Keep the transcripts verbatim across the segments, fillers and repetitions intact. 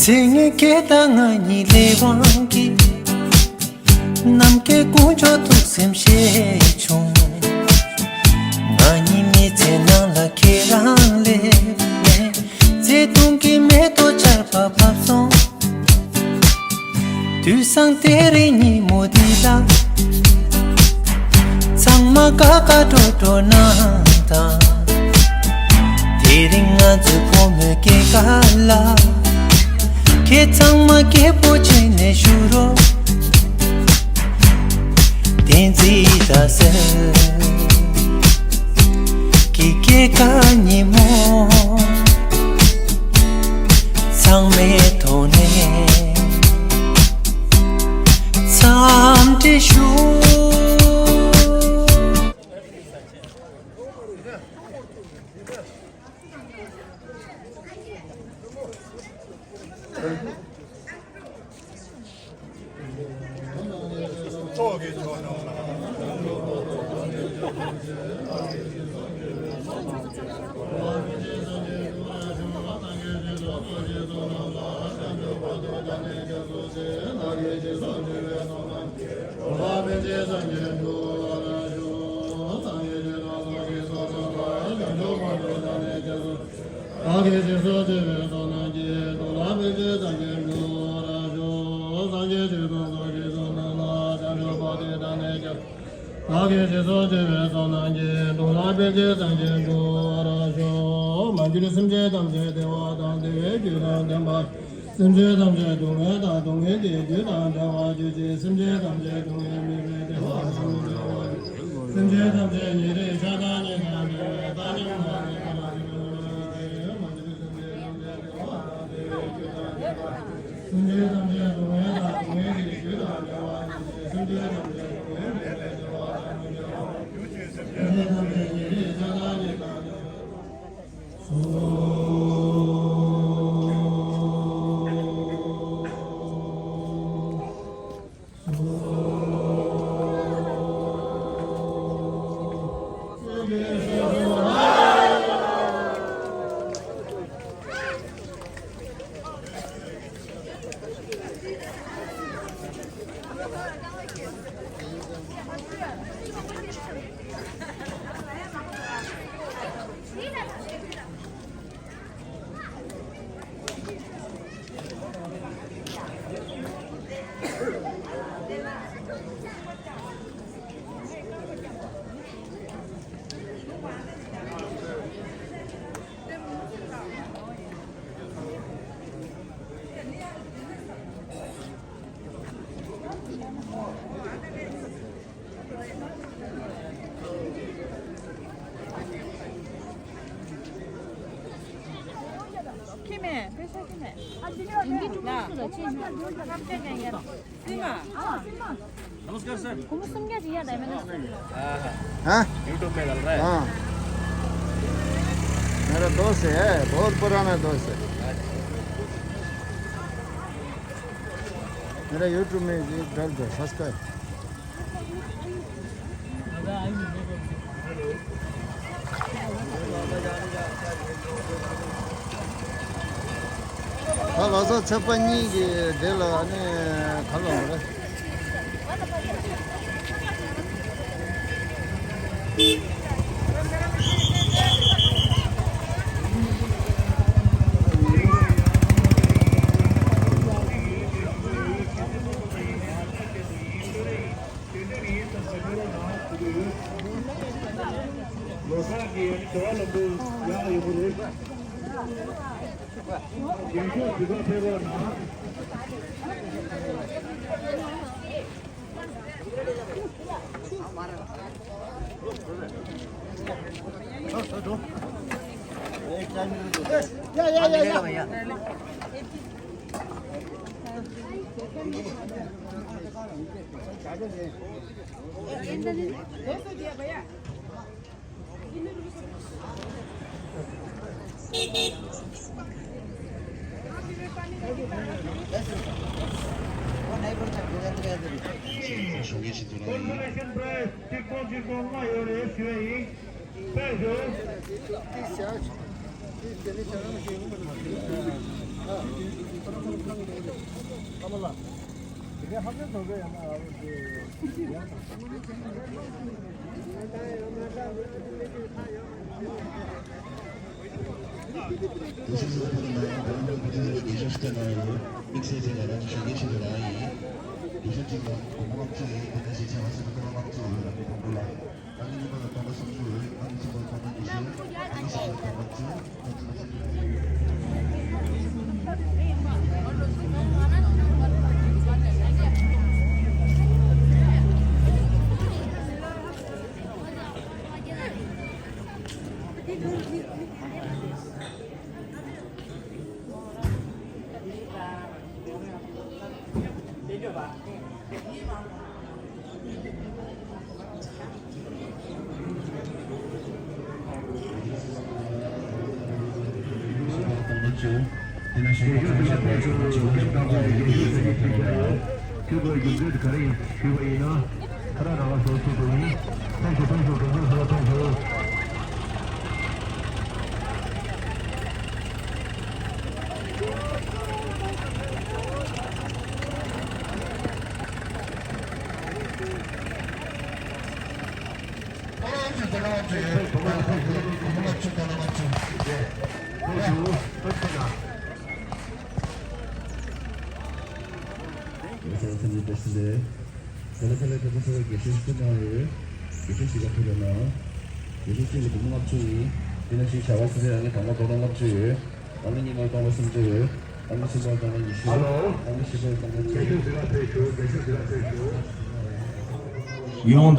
ཚེ་སྔོན་ཁྱེད་དང་ང་གཉིས་ལས་དབང་གིས། ནམ་མཁའི་དཀོན་མཆོག་ཐུགས་སེམས་ཤེས་བྱུང་། ང་གཉིས་མི་ཚེ་ནང་ལ་ཁྱེད་རང་སླེབས་ནས། བརྩེ་དུང་གི་མེ་ཏོག་ཆར་པ་བབས་སོང་། དུས་སང་དེ་རིང་ཉིན་མོ་འདི་ལ། ཚང་མ་དགའ་དགའ་སྤྲོ་སྤྲོ་གནང་དང་། དེ་རིང་ང་ཚོའི་བུ་མོའི་སྐྱེས་སྐར་ལ། ཁྱེད་ཚང་མ་སྐྱིད་པོ་བྱས་ནས་བཞུགས་རོགས། བསྟན་འཛིན་ཟླ་གསལ་གྱི་སྐྱེས་སྐར་ཉིན་མོ། ཚང་མའི་ཐོག་ནས་འཚམས་འདྲི་ཞུ། བདག་གིས་སྦྱིན་སོགས་བྱས་པའི་ཚོགས་རྣམས་ཀྱིས། དུག་ལྔ་འཕེལ་ཕྱེ་སངས་རྒྱས་འགྲུབ་པར་ཤོག་སངས་རྒྱས་ཆོས་དང་ཚོགས་ཀྱི་གཙོ་རྣམས་ལ། བྱང་ཆུབ་བར་དུ་བདག་ནི་སྐྱབས། བདག་གིས་སྦྱིན་སོགས་བྱས་པའི་ཚོགས་རྣམས་ཀྱིས། དུག་ལྔ་འཕེལ་ཕྱེ་སངས་རྒྱས་འགྲུབ་པར་ཤོག་མ་གྱུར་སེམས་ཅན་ཐམས་ཅད་བདེ་བ་དང་བདེ་བའི་རྒྱུ་དང་ལྡན་པ། སེམས་ཅན་ཐམས་ཅད་སྡུག་བསྔལ་དང་སྡུག་བསྔལ་གྱི་རྒྱུ་དང་བྲལ་བར་གྱུར་ཅིག་སེམས་ཅན་ཐམས་ཅད་སྡུག་བསྔལ་མེད་པའི་བདེ་བ་དང་བྲལ་བར་གྱུར་ཅིག་སེམས་ཅན་ཐམས་ཅད་ཉེ་རིང་ཤ་སྟག་གཉིས་དང་ལྡན་པའི་བདག་ཉིད་ཀྱི་བདེ་བ་ཞིག་ཏུ་འགྲོ་བར་གྱུར་ཅིག་མ་གྱུར་སེམས་ཅན་ཐམས་ཅད་བདེ་བ་དང་བདེ་བའི་རྒྱུ་དང་ལྡན་པ། སེམས་ཅན་ཐམས་ཅད་སྡུག་བསྔལ་དང་སྡུག་བསྔལ་གྱི་རྒྱུ་དང་བྲལ་བར་གྱུར་ཅིག་སེམས་ཅན་ཐམས་ཅད་སྡུག་བསྔལ་མེད་པའི་བདེ་བ་དང་བྲལ་བར་གྱུར་ཅིག་སེམས་ཅན་ཐམས་ཅད་ཉེ་རིང་ཤ་སྟག་གཉིས་དང་ལྡན་པ། ཁྱི་མེད། པེ་ཤ་ཁྱི་མེད། ཡིན་གྱི་ཀྲུང་གོ་ལ་ཆེ་ཤོས། ཁམས་ཆེ་ནས་ཡར། སྲིད་མ། नमस्कार सर। ཁོ་མོ་སུམ་བརྒྱ་རེད་ཡ། ད་མེད་ན། हाँ, हाँ। YouTube में डाल रहा है। हाँ। मेरा दोस्त है, बहुत पुराना दोस्त है। मेरा YouTube में भी डाल दो, सब्सक्राइब। ད་ལོ་ཙཱ་ཚེ་དཔག་གཉིས་ཀྱི་སྡེ་ལ་ཨ་ནི་ག་ལ་འོང་རེད། ལོ་གསར་གྱི་ཞོར་ལ་འདུག་ཡག་ཡོད་པ་རེད། རྒྱལ་ཤོག་དུས་ཚོད་ཕེབས་རོགས་གནང་། Consolation prize གཅིག་སྟོང་གཅིག་སྟོང་ལྔ་ཡོད་རེད་ཞུ་ཡ་ཡིན། དཔེ་ཞུ། ཡོངས་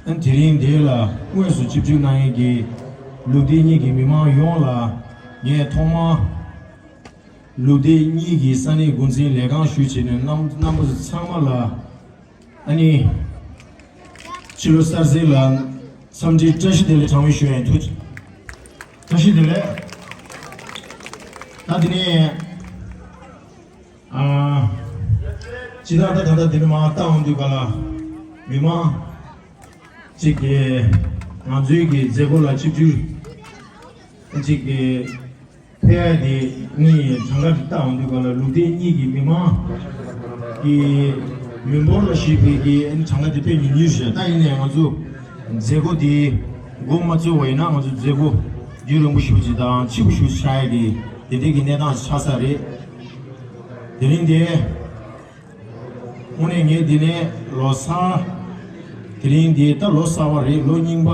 དང་། དེ་རིང་འདི་ལ་དངོས་སུ་ཆིབས་བསྒྱུར་གནང་མཁན་གྱི་ལུགས་བདེ་གཉིས་ཀྱི་མི་མང་ཡོངས་ལ་ངས་ཐོག་མར་ལུགས་བདེ་གཉིས་ཀྱི་ས་གནས་འགོ་འཛིན་ལས་ཁང་ཞུས་བྱས་ནས་རྣམ་རྣམ་པ་ཚོ་ཚང་མ་ལ། ཨ་ནི། ཕྱི་ལོ་གསར་ཚེས་ལ་འཚམས་འདྲི་བཀྲ་ཤིས་བདེ་ལེགས་གྲངས་མེད་ཞུ་ཡ་ཡིན། ཐུགས་རྗེ་ཆེ། བཀྲ་ཤིས་བདེ་ལེགས། ད་དེ་ནས་ཨ། སྤྱི་བཏང་ད་ད་ལྟ་དེ་ནས་མར་བཏང་འོང་དུས་ག་ལ་མི་མང་གཅིག་གིས་ང་ཚོའི་གི་མཛད་སྒོ་ལ་ཆིབས་བསྒྱུར་གཅིག་གིས། ཕེ་ཨ་དེ་ངའི་གྲངས་ཀ་དེ་བལྟ་འོང་དུས་ག་ལ་ལུགས་བདེ་གཉིས་ཀྱི་མི་མང་གི་མི་འབོར་ལ་གཞིགས་པའི་གི་ཨ་ནི་གྲངས་ཀ་དེ་དཔེ་ཉུང་ཉུང་ཞིག་ད་ཡིན་ནའི་ང་ཚོ་མཛད་སྒོ་དེ་འགོ་མ་ཚུགས་པ་ཡིན་ན་ང་ཚོ་མཛད་སྒོ་རྒྱུན་རིང་པོ་ཞེ་པོ་ཅིག་དང་ཕྱི་པོ་ཞེ་པོ་ཆགས་ཡ་གི་དེ་འདྲའི་གི་གནས་སྟངས་ཆགས་ས་རེད། དེ་རིང་དེ་དངོས་གནས་ངས་འདི་ནས་ལོ་གསར་དེ་རིང་འདི་ད་ལོ་གསར་པ་རེད། ལོ་རྙིང་པ་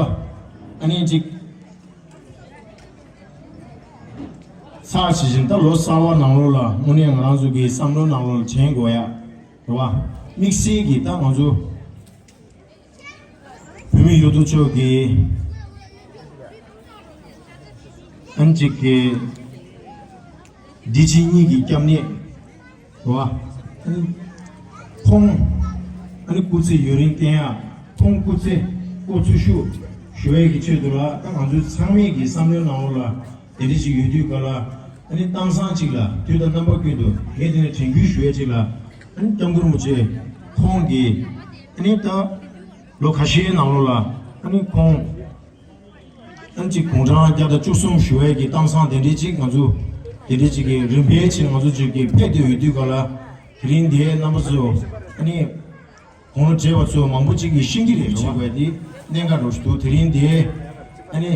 ཨ་ནི་ཅིག་ཚར་ཇི་བཞིན་ད་ལོ་གསར་པ་ནང་ལོགས་ལ་དངོས་གནས་ང་རང་ཚོ་གི་བསམ་བློ་ནང་ལོགས་ལ་དྲན་དགོས་ཡ་རེད་བ། དམིགས་བསལ་གྱི་ད་ང་ཚོ་བོད་མི་ཡོད་དོ་ཅོག་གི་ཨན་ཅིག་གི་བདེ་སྐྱིད་གཉིས་ཀྱི་སྐྱབས་གནས་རེད་བ། ཁོང་ཨ་ནི་སྐུ་ཚེ་ཡུན་རིང་བརྟན་ཡ། ཁོང་སྐུ་ཚེ་ཁོང་ཚུར་ཤུགས་ཞུ་ཡས་ཀྱི་ཆེད་དུ་ལ་ད་ང་ཚོའི་ཚང་མས་ཀྱི་བསམ་བློའི་ནང་ལོགས་ལ་དེ་འདྲ་ཞིག་ཡོད་དུས་ག་ལ་ཨ་ནི་གཏམ་བཟང་གཅིག་ལ་དུས་དང་རྣམ་པ་ཀུན་ཏུ་ངས་དེ་ནས་དྲན་སྐུལ་ཞུ་ཡས་གཅིག་ལ་ཨ་ནི་སྐྱབས་མགོན་རིན་པོ་ཆེ་ཁོང་གིས་ཨ་ནི་ད་ལོ་ཁ་ཤས་ནང་ལོགས་ལ་ཨ་ནི་ཁོང་ཨ་ནི་གཅིག་དགུང་གྲངས་བརྒྱ་དང་བཅུ་གསུམ་ཞུ་ཡས་ཀྱི་གཏམ་བཟང་དེ་འདྲའི་གཅིག་ང་ཚོ་དེ་འདྲའི་གཅིག་གི་རིམ་པས་ཕྱིན་ང་ཚོ་གཅིག་གི་ཕེབས་བསྡད་ཡོད་དུས་ག་ལ་དེ་རིང་འདིའི་རྣམ་པ་ཚོ་ཨ་ནི། དགུང་ལོ་བགྲེས་པ་ཚོ་མང་པོ་ཅིག་གིས་ཤེས་ཀྱི་རེད་བྱེད་དགོས་དེ་གནད་འགག་རོ་ཞིག་འདུག་དེ་རིང་འདི་ཨ་ནི་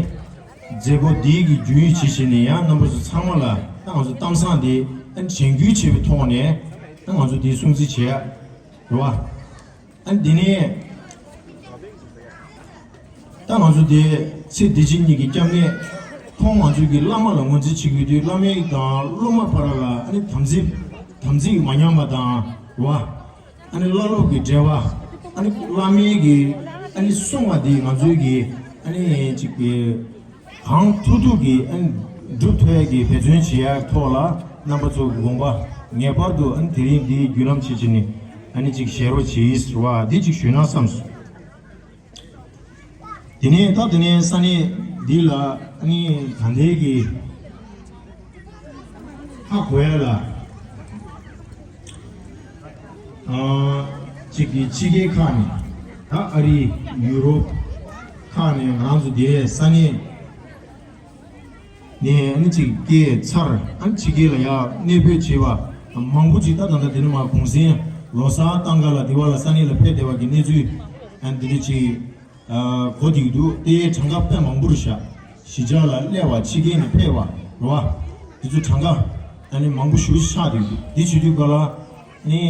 མཛད་སྒོ་འདིའི་གི་རྒྱུན་ཡིད་ཆེས་བྱས་ནས་ཡང་རྣམ་པ་ཚོ་ཚང་མ་ལ་ད་ང་ཚོ་གཏམ་བཟང་འདི་ཨ་ནི་དྲན་སྐུལ་བྱེད་པའི་ཐོག་ནས་ད་ང་ཚོ་འདི་སྲུང་བརྩི་བྱེད་ཡ་རེད་བ། ཨ་ནི་འདི་ནས་ད་ང་ཚོ་འདི་ཚེ་འདི་ཕྱི་གཉིས་ཀྱི་སྐྱབས་གནས་ཁོང་ང་ཚོའི་གི་བླ་མ་ལ་ངོས་འཛིན་བྱེད་དགོས་དུས་བླ་མའི་དང་སློབ་མ་བར་ལ་ཨ་ནི་དམ་ཚིག་དམ་ཚིག་མ་ཉམས་པ་དང་རེད་བ། ཨ་ནི་བླ་སློབ་ཀྱི་འབྲེལ་བ། ཨ་ནི་བླ་མའི་གི་ཨ་ནི་གསུང་བ་འདི་ང་ཚོའི་གི་ཨ་ནི་ཅིག་གི་གང་ཐུབ་ཐུབ་ཀྱི་ཨ་ནི་སྒྲུབ་ཐུབ་ཡ་གི་འབད་བརྩོན་བྱེད་ཡ་ཐོག་ལ་རྣམ་པ་ཚོ་གི་དགོངས་པ་ངེས་པར་དུ་ཨ་ནི་དེ་རིང་འདིའི་བརྒྱུད་ལམ་བྱེད་ཀྱི་ནི་ཨ་ནི་ཅིག་བཞེས་རོགས་བྱེད་ཟེར་བ་འདི་ཅིག་ཞུས་ན་བསམས་སོང་། དེ་ནས་ད་དེ་ནས་ས་གནས་འདི་ལ་ཨ་ནི་ད་ལྟའི་གི་ཧ་གོ་ཡ་ལ་ཨ་གཅིག་གི་ཕྱི་རྒྱལ་ཁག་ནས་ད་ཨ་རི་ཡུ་རོབ་ཁག་ནས་ང་རང་ཚོ་དེའི་ས་གནས་ ནས་ཨ་ནི་ཅིག་སྐྱེས་ཚར། ཨ་ནི་ཕྱི་རྒྱལ་ལ་ཡར་གནས་སྤོས་བྱས་པ་མང་པོ་ཅིག་ད་ད་ལྟ་དེ་ནི་མ་གུང་སེང་ལོ་གསར་བཏང་ག་ལ་དེ་བ་ལ་ས་གནས་ལ་ཕེབས་བསྡད་པ་གི་གནས་ཚུལ་ཨ་ནི་དེ་འདྲ་ཅིག་གོ་བསྡད་ཀྱི་འདུག་དེ་གྲངས་ཀ་དཔེ་མང་པོ་རེད་ཤག་གཞིས་ཆགས་ལ་སླེབས་པ་ཕྱི་རྒྱལ་ནས་ཕེབས་པ་རེད་བ། དེ་ཚོ་གྲངས་ཀ་ཨ་ནི་མང་པོ་ཞེ་པོ་ཆགས་བསྡད་ཀྱི་འདུག་དེ་བྱེད་དུས་ག་ལ་ནི་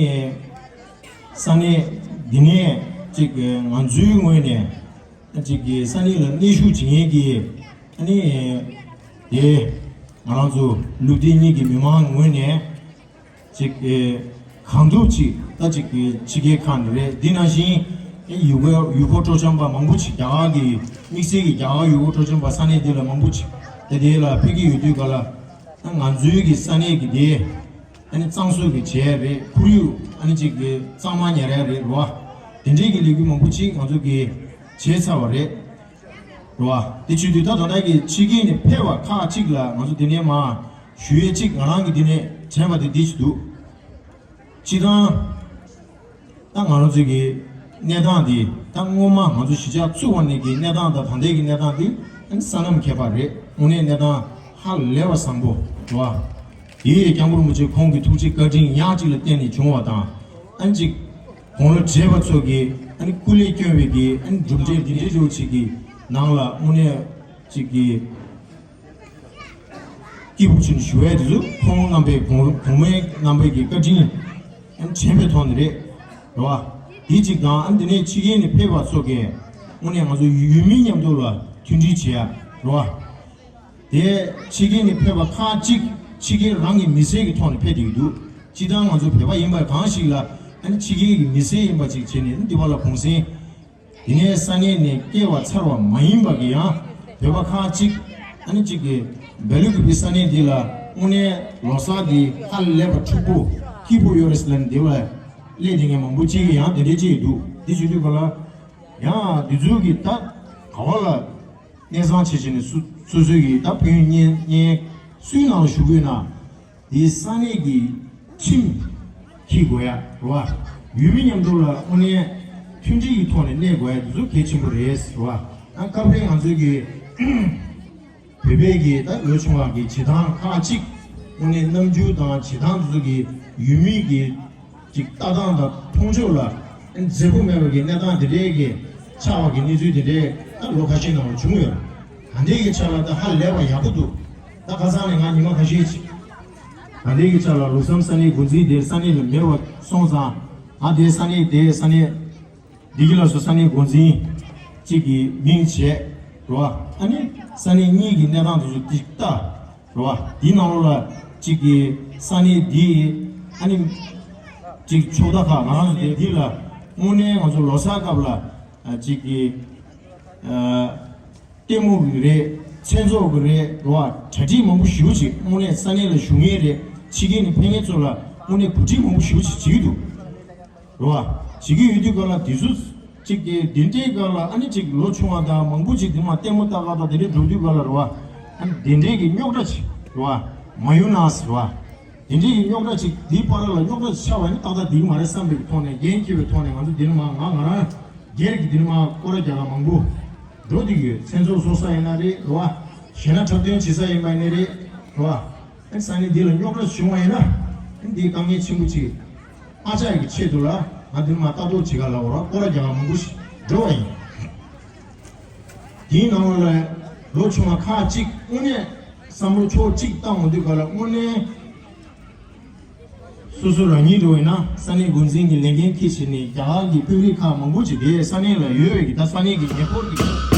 ས་གནས་འདི་ནས་ཅིག་ང་ཚོའི་ངོས་ནས། ཅིག་གི་ས་གནས་ལ་གནས་བཞུགས་བྱེད་མཁན་གྱི་ཨ་ནི་དེ་ང་རང་ཚོ་ལུགས་བདེ་གཉིས་ཀྱི་མི་མང་ངོས་ནས་ཅིག་གི་གང་ཐུབ་ཅིག་ད་ཅིག་གི་ཕྱི་རྒྱལ་ཁག་ནས་རེད། འདི་ནང་བཞིན་ཡུལ་སྐོར་ཡུལ་སྐོར་སྤྲོ་འཆམ་པ་མང་པོ་ཅིག་རྒྱ་གར་གྱི་དམིགས་བསལ་གྱི་རྒྱ་གར་ཡུལ་སྐོར་སྤྲོ་འཆམ་པ་ས་གནས་འདི་ལ་མང་པོ་ཅིག་ད་དེ་ལ་ཕེབས་ཀྱི་ཡོད་དུས་ག་ལ་ང་ཚོའི་གི་ས་གནས་ཀྱི་དེ། ཨ་ནི་གཙང་བཟོ་གི་བྱས་རེད། ཁོར་ཡུག་ཨ་ནི་ཅིག་གི་གཙང་མ་ཉར་ཡ་རེད་རོ། དེ་འདྲའི་གི་ལས་འགུལ་མང་པོ་ཅིག་ང་ཚོ་གི་བྱས་ཚར་བ་རེད་རོ། དེ་བྱེད་དུས་ད་ད་ལྟ་གི་ཕྱི་རྒྱལ་ནས་ཕེབས་པ་ཁག་ཅིག་ལ་ང་ཚོ་དེ་ནས་མ་ཞུ་ཡས་ཅིག་ང་རང་གི་དེ་ནས་དྲན་པ་དེ་འདི་ཞིག་འདུག་སྤྱི་བཏང་ད་ང་རང་ཚོ་གི་གནས་སྟངས་འདི་ད་སྔོན་མ་ང་ཚོ་གཞིས་ཆགས་བཙུགས་པ་ནས་ཀྱི་གནས་སྟངས་དང་ད་ལྟའི་གི་གནས་སྟངས་འདི་ཨ་ནི་ས་ལམ་ཁྱད་པར་རེད། དངོས་གནས་གནས་སྟངས་ཧ་ལས་པ་བཟང་པོ་རེད་བ། དེ་ཡི་སྐྱབས་མགོན་རིན་པོ་ཆེ་ཁོང་གི་ཐུགས་རྗེ་བཀའ་དྲིན་ཡང་གཅིག་ལ་བརྟེན་ནས་བྱུང་བ་དང་ཨ་ནི་གཅིག་དགུང་ལོ་བགྲེས་པ་ཚོ་གི་ཨ་ནི་སྐུ་ལས་བསྐྱོན་པའི་གི་ཨ་ནི་གྲུབ་འབྲས་འདི་འདྲའི་འདྲ་བོ་ཅིག་གི་ནང་ལ་དངོས་གནས་ཅིག་གི་སྐྱིད་པོ་ཅིག་ཞུ་ཡས་དེ་ཚོ་ཁོང་རྣམ་པའི་གོང་གོང་མའི་རྣམ་པའི་གི་བཀའ་དྲིན་ཨ་ནི་དྲན་པའི་ཐོག་ནས་རེད་རེད་བ། དེ་གཅིག་དང་ཨ་ནི་དེ་ནས་ཕྱི་རྒྱལ་ནས་ཕེབས་པ་ཚོ་གས་དངོས་གནས་ང་ཚོ་ཡུལ་མི་མཉམ་དུ་ལ་མཐུན་སྒྲིལ་བྱེད་ཡ་རེད་བ། དེ་ཕྱི་རྒྱལ་ནས་ཕེབས་པ་ཁག་ཅིག་ཕྱི་རྒྱལ་རང་གི་མི་སེར་གྱི་ཐོག་ནས་ཕེབས་བསྡད་ཀྱི་འདུག་སྤྱིར་བཏང་ང་ཚོ་བོད་པ་ཡིན་པ་གང་ཞིག་ལ་ཨ་ནི་ཕྱི་རྒྱལ་གྱི་མི་སེར་ཡིན་པ་ཅིག་བྱས་ནས་འདི་བ་ལ་གུང་སེང་། དེ་ནས་ས་གནས་ནས་སྐྱེས་པ་ཚར་བ་མ་ཡིན་པ་གི་ཡང་བོད་པ་ཁག་ཅིག་ཨ་ནི་གཅིག་གི་སྦེལ་ཀོབ་ཀྱི་ས་གནས་འདི་ལ་དངོས་གནས་ལོ་གསར་འདི་ཧ་ལས་པ་འཁྲུག་པོ་སྐྱིད་པོ་ཡོད་རེད་ཟེར་ལབ་ནས་འདི་བ་སླེབས་བསྡད་མཁན་མང་པོ་ཅིག་གི་ཡང་དེ་འདྲའི་ཅིག་འདུག་འདི་བྱེད་དུས་ག་ལ་ཡང་འདི་ཚོའི་གི་ད་ག་བ་ལ་གནས་ཚང་བྱེད་བྱེད་ནས་སུ་སོ་སོའི་གི་ད་བོད་ཡིན་གཉེན་གཉེན་སུའི་ནང་ལ་བཞུགས་དགོས་ན། དེའི་ས་གནས་ཀྱི་ཁྲིམས་འཁྱེར་དགོས་ཡ་རེད་བ། ཡུལ་མི་མཉམ་དུ་ལ་དངོས་གནས་མཐུན་སྒྲིལ་གྱི་ཐོག་ནས་གནས་དགོས་ཡ་དེ་ཚོ་གལ་ཆེན་པོ་རེད་ཟེར་བ། ཨ་སྐབས་རེ་ང་ཚོའི་གི་བོད་པའི་གི་ད་ལོ་ཆུང་བ་གི་བྱེད་སྟངས་ཁག་ཅིག་དངོས་གནས་རྣམ་འགྱུར་དང་བྱེད་སྟངས་དེ་ཚོ་གི་ཡུལ་མི་གི་ཅིག་ལྟ་སྟངས་དང་མཐོང་ཕྱོགས་ལ་མཛེས་པོ་མེད་པ་གི་གནས་སྟངས་དེ་འདྲའི་གི་ཆགས་པ་གི་གནས་ཚུལ་དེ་འདྲའི་ད་ལོ་ཁ་ཤས་ནང་ལ་བྱུང་ཡོད། ད་ལྟའི་གི་ཆ་ལ་ད་ཧ་ལས་པ་ཡག་པོ་འདུག་ད་ཁ་སང་ནས་ང་ཉི་མ་ཁ་ཤས་ཅིག་ད་ལྟའི་གི་ཆ་ལ་ལུགས་བསམ་ས་གནས་འགོ་འཛིན་དེ་ས་གནས་ལ་མེད་པ་སོང་ཙང་ང་དེ་ས་གནས་དེ་ས་གནས་བདེ་སྐྱིད་ལ་སོ་ས་གནས་འགོ་འཛིན་གཅིག་གི་མིང་བྱས་རོ། ཨ་ནི་ས་གནས་གཉིས་ཀྱི་གནས་སྟངས་དེ་ཚོ་ཏིག་ཏག་རོ། དེའི་ནང་ལོགས་ལ་གཅིག་གི་ས་གནས་འདི་ཨ་ནི་གཅིག་ཕྱོགས་མཐའ་ཁག་ང་རང་ཚོ་དེ་འདི་ལ་དངོས་གནས་ང་ཚོ་ལོ་གསར་སྐབས་ལ་གཅིག་གི་ལྟད་མོ་གི་རེད། མཚན་ཚོགས་ཀྱི་རེད་རོ། གྲ་སྒྲིག་མང་པོ་ཞེ་པོ་ཅིག་དངོས་གནས་ས་གནས་ལ་བཞུགས་མཁན་རེད། ཕྱི་རྒྱལ་ནས་ཕེབས་མཁན་ཚོ་ལ་དངོས་གནས་གོ་སྒྲིག་མང་པོ་ཞེ་པོ་ཅིག་བྱེད་ཀྱི་འདུག་རོ། བྱེད་ཀྱི་ཡོད་དུས་ག་ལ་དེ་ཚོ་ཅིག་གི་དེ་འདྲའི་ག་ལ་ཨ་ནི་ཅིག་ལོ་ཆུང་བ་དང་མང་པོ་ཅིག་དེ་མ་ལྟད་མོ་ལྟ་ག་དང་དེ་འདྲའི་འགྲོ་དུས་ག་ལ་རོ། ཨ་ནི་དེ་འདྲའི་གི་རྙོག་དྲ་ཅིག་རོ། མ་ཡོང་ན་ཟེར་བ། དེ་འདྲའི་གི་རྙོག་དྲ་ཅིག་དེའི་བར་ལ་རྙོག་དྲ་ཆགས་པ་ནི་ཏག་ཏག་འགྲིག་གི་མ་རེད་བསམ་པའི་ཐོག་ནས་འགན་འཁྱེར་བའི་ཐོག་ནས་ང་ཚོ་འདི་ནི་མ་ང་ང་རང་སྒེར་གྱི་འདི་ནི་མ་སྐོར་ར་རྒྱག་ག་མང་པོ་འགྲོ་འདུག་ཡོད། མཚན་ཚོགས་ཚོགས་ས་ཡིན་ན་རེད་རོ། གཞས་སྣ་འཁྲབ་སྟོན་བྱེད་ས་ཡིན་པ་ཡིན་ན་རེད་རོ། ཨ་ས་གནས་འདི་ལ་རྙོག་དྲ་བྱུང་བ་ཡིན་ན་ཨ་འདི་དཀའ་ངལ་ཆེན་པོ་ཅིག་ཨ་ཅག་གི་ཆེད་དུ་ལ་ང་འདི་མ་ལྟ་རྟོག་བྱེད་ག་ལ་འོ་ར་སྐོར་ར་རྒྱག་ག་མང་པོ་ཞིག་འགྲོ་བ་ཡིན། དེའི་ནང་ལ་ལོ་ཆུང་བ་ཁག་ཅིག་དངོས་གནས་བསམ་བློ་ཕྱོགས་གཅིག་བཏང་འོང་དུས་ག་ལ་དངོས་གནས་སོ་སོ་རང་ཉིད་འགྲོ་བས་ན་ས་གནས་འགོ་འཛིན་གྱི་ལས་འགན་འཁྱེར་བྱས་ནས་རྒྱ་གར་གྱི་དཔོན་རིགས་ཁག་མང་པོ་ཅིག་དེ་ས་གནས་ལ་ཡོད་པའི་གི་ད་ས་གནས་ཀྱི་ཉེ་འཁོར་གྱི་